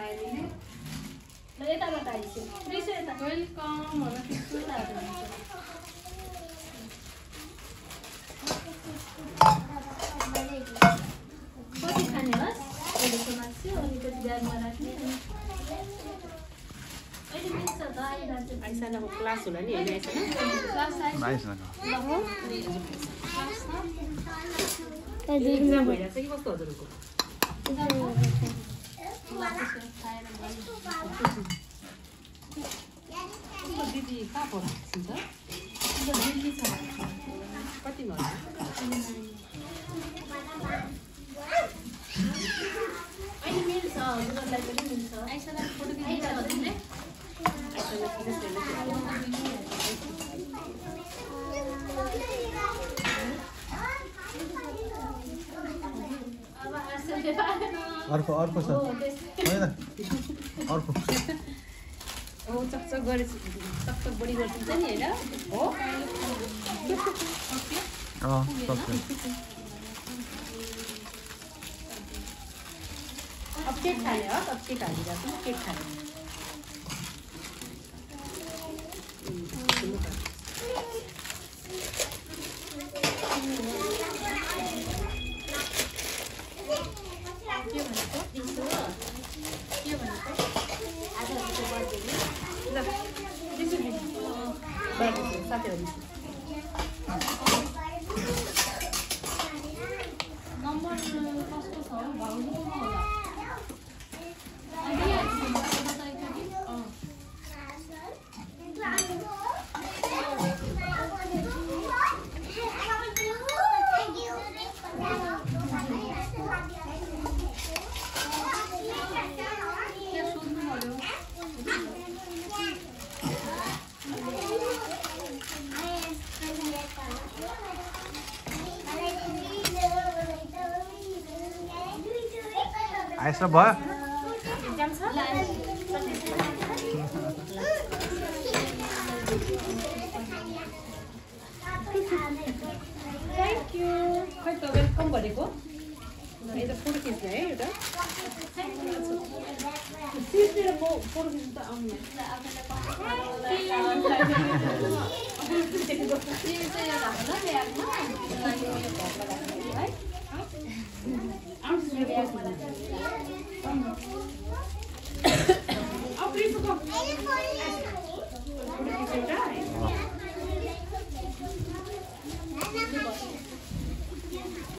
आइदिने ल यताबाट आइसक्यो प्रिसो यता वेलकम होला त्यस्तो कति खाने होस् अहिलेको मासु अलिकति ब्यागमा राख्ने अहिले मिल्छ त आइरहन्छ आइसकेको क्लास होला नि हेरि एक्जाम भइरहेछ कि कस्तो हजुरको दिदी कहाँ पढ्नुहुन्छ दिल्ली छ कतिमा अहिले मिल्छ हजुरलाई पनि मिल्छ आइसकेर फोटो खिच्छ हजुरले अर्को छ होइन अर्को चकचक गरे चकचक बढी गरिदिन्छ नि होइन हो अब केक खाने हो अब केक हालिरहेको केक खाने नम्बर कस्तो छ भाउजूकोमा होला आइस भयो थ्याङ्क यू खै त वेलकम भनेको यता फोटो खिच्ने है एउटा त्यसतिर म फोटो खिच्नु त आउनु